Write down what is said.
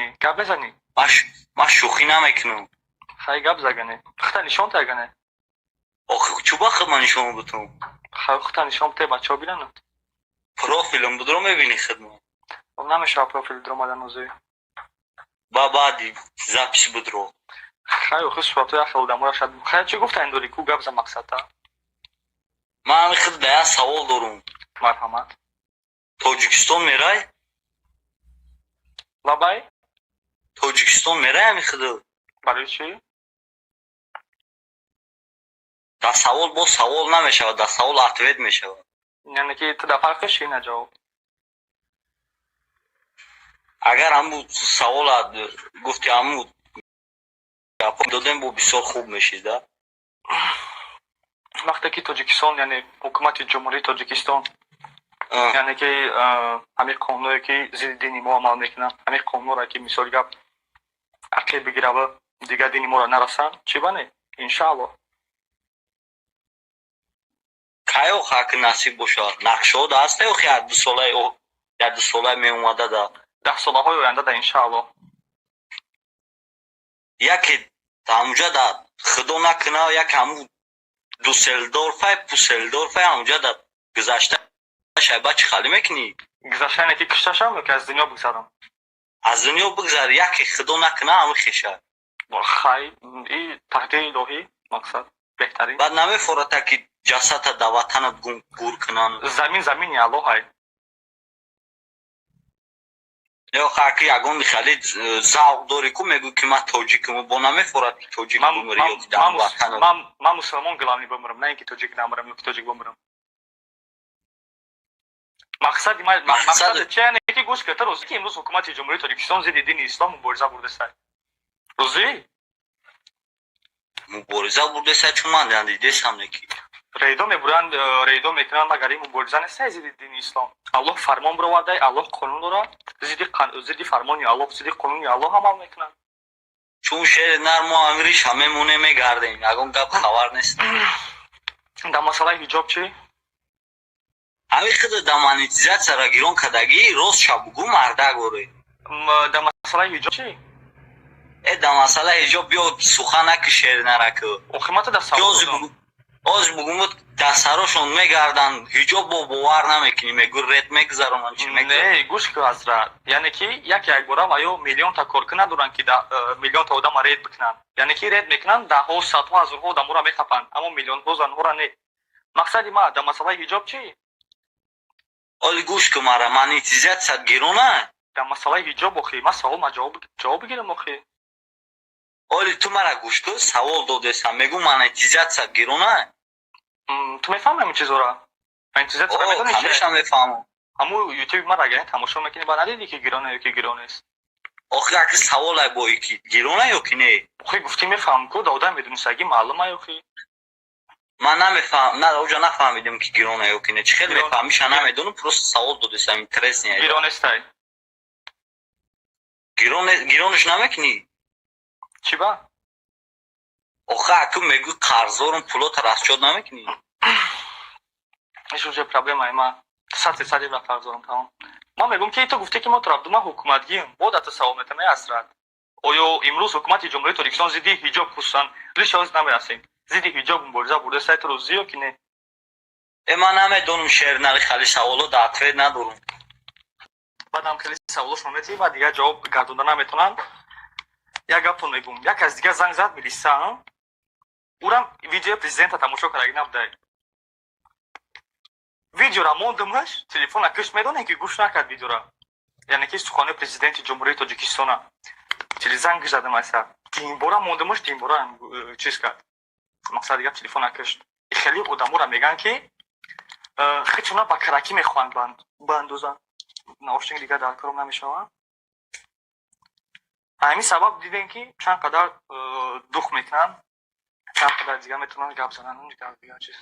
Гани, гап мезанӣ? Ман шӯхӣ намекунам. Хай, гап загане, хита нишон тагане. Охи, чӯ ба худ ман нишон бутум? Хай, хита нишон те, бачаҳо бинанад. Профилам будро, мебинӣ хидмат. Намешава профил дуромадан озӣ. Ба баъди запись будро. Хай, охи, суратҳои як хел одаморо шад. Хай, чӣ гуфтан дорӣ ку, гап за мақсадта. Ман худ да як савол дорум. Марҳамат. Тоҷикистон мерай? Лабай. Тоҷикистон мерай ами худ? Барои чӣ? Дар савол боз савол намешавад, дар савол ответ мешавад. Яъне ки ту дар фарқиш ина ҷавоб. Агар ҳаму савола гуфти, ҳаму додем, бо бисёр хуб мешид, да. Вақте ки Тоҷикистон, яъне ҳукумати Ҷумҳурии Тоҷикистон, яъне ки ҳамин қонуное, ки зидди дини мо амал мекунанд, ҳамин қонунро, ки, мисоли гап, ақиб бигирава, дигар дини моро нарасанд, чӣ ба не, иншааллоҳ. Кай охи, аки насиб бошад, нақшаҳо да ҳаста охи, як-ду солаи меомада да? 10 солаҳои оянда да, иншааллоҳ. Яке ҳамуҷа да, худо накуна, як ҳаму Дюссельдорфай, Пюссельдорфай, ҳамуҷа да гузашта шайба, чӣ халӣ мекунӣ? Гузашта яъне ки кушта шавам ё ки аз дунё бигзарам? Аз дунё бигзар, яке, худо накуна, ҳаму хеша. Хай, и тақдири илоҳӣ, мақсад беҳтарин. Баъд намефората, ки ҷасадта да ватанат гур кунанд? Замин замини Аллоҳай. Ё хаки ягон хеле завқ дорӣ ку, мегӯ ки ман тоҷикам, бо намефорад ки тоҷик бумирӣ ё ки дар ватанат? Ман мусулмон главный бумирам, на ин ки тоҷик намирам ё ки тоҷик бумирам. Мақсади ман, мақсад чи, яъне ки гӯш кар, ту розӣ, ки имрӯз ҳукумати Ҷумҳурии Тоҷикистон зидди дини ислом мубориза бурдесай, розӣ? Мубориза бурдеса, чун ман дидесам не ки. Рейдо мебуранд, рейдо мекунанд, магар ин мубориза нестай зидди дини ислом? Аллоҳ фармон бировардай, Аллоҳ қонун дорад, зидди фармони Аллоҳ, зидди қонуни Аллоҳ амал мекунанд. Чун шери нар, мо амириша мемонем, мегардем, ягон гап хабар нест. Дар масъалаи ҳиҷоб чӣ? Ҳамин худ да монетизатсияра гирон кардагӣ, рост ша бугӯ, мардак оре. Дар масъалаи ҳиҷоб чӣ? Э, дар масъалаи ҳиҷоб биё сухан наки, шери нараку. Охи, ман ту дар савол додам. Оз бугум, дастсарошон мегарданд, ҳиҷоб бо бовар намекунӣ, мегӯ рет мегузаронанд, чӣ мегузаронанд. Не, гӯш кӯ, ҳазрат, яъне ки як якбора ва ё миллионта коркун надоранд, ки миллионта одама рейд бикунанд. Яъне ки рейд мекунанд, даҳҳо, садҳо, ҳазорҳо одаморо мехапанд, аммо миллионҳо занҳоро не. Мақсади ма, дар масъалаи ҳиҷоб чӣ? Оли гӯш кӯ мара, монетизатсия гирона. Дар масъалаи ҳиҷоб, охи, ман савол, ма ҷавоб бигирам, охи. Оли ту мара гӯш кӯ, савол додесам, мегӯ монетизатсия гирона. Ту мефаҳми ҳамин чизора? Монетизатсия медонӣ чи? Ҳамеша мефаҳмам. Ҳамун Ютуби мара агар тамошо мекунӣ, ба надидӣ, ки гирона ё ки гирон нест? Охи, аки саволай бо ки гирона ё ки не. Охи, гуфтӣ мефаҳмам ку, да одам медонистагӣ маълума охи. Ман намефаҳм, на, оҷа нафаҳмидем, ки гирона ё ки не. Чӣ хел мефаҳмиша намедонам, просто савол додесам, интересный. Гирон нестай. Гиронаш намекунӣ? Чӣ ба? Охи, аку мегӯ қарздорум, пулота расчёт намекунӣ? Иш уже проблемаи ма, 100% евро қарздорам, тамом. Ман мегӯм, ки ту гуфтӣ, ки мо тура ман ҳукуматгием, бо да ту савол метам, эй ҳазрат, оё имрӯз ҳукумати Ҷумҳурии Тоҷикистон зидди ҳиҷоб, хусусан риши ҳозир намерасем, зидди ҳиҷоб мубориза бурдестай, ту розӣ ё ки не? Э, ман намедонам, шернари, хали саволо да ответ надорум. Баъдам хеле саволошон метиҳӣ ва дигар ҷавоб гардонда наметавонанд. Як гаптон мегӯм, як аз дигар занг зад милиса, урам видеои президента тамошо кардаги набудай. Видеора мондамаш, телефона кишт, медонем, ки гӯш накард видеора, яъне ки суханои президенти Ҷумҳурии Тоҷикистона. Занг задам, аса динбора мондамаш, динбора чиз кард, мақсади гап, телефона кишт. Хеле одаморо мегӯянд, ки хичуна ба каракӣ мехоҳанд баандозанд, наушник дигар дар кором намешаванд. Ҳамин сабаб дидем, ки чанд қадар дух мекунанд, чанд қадар дигар метавонанд гап зананд, дигар чиз.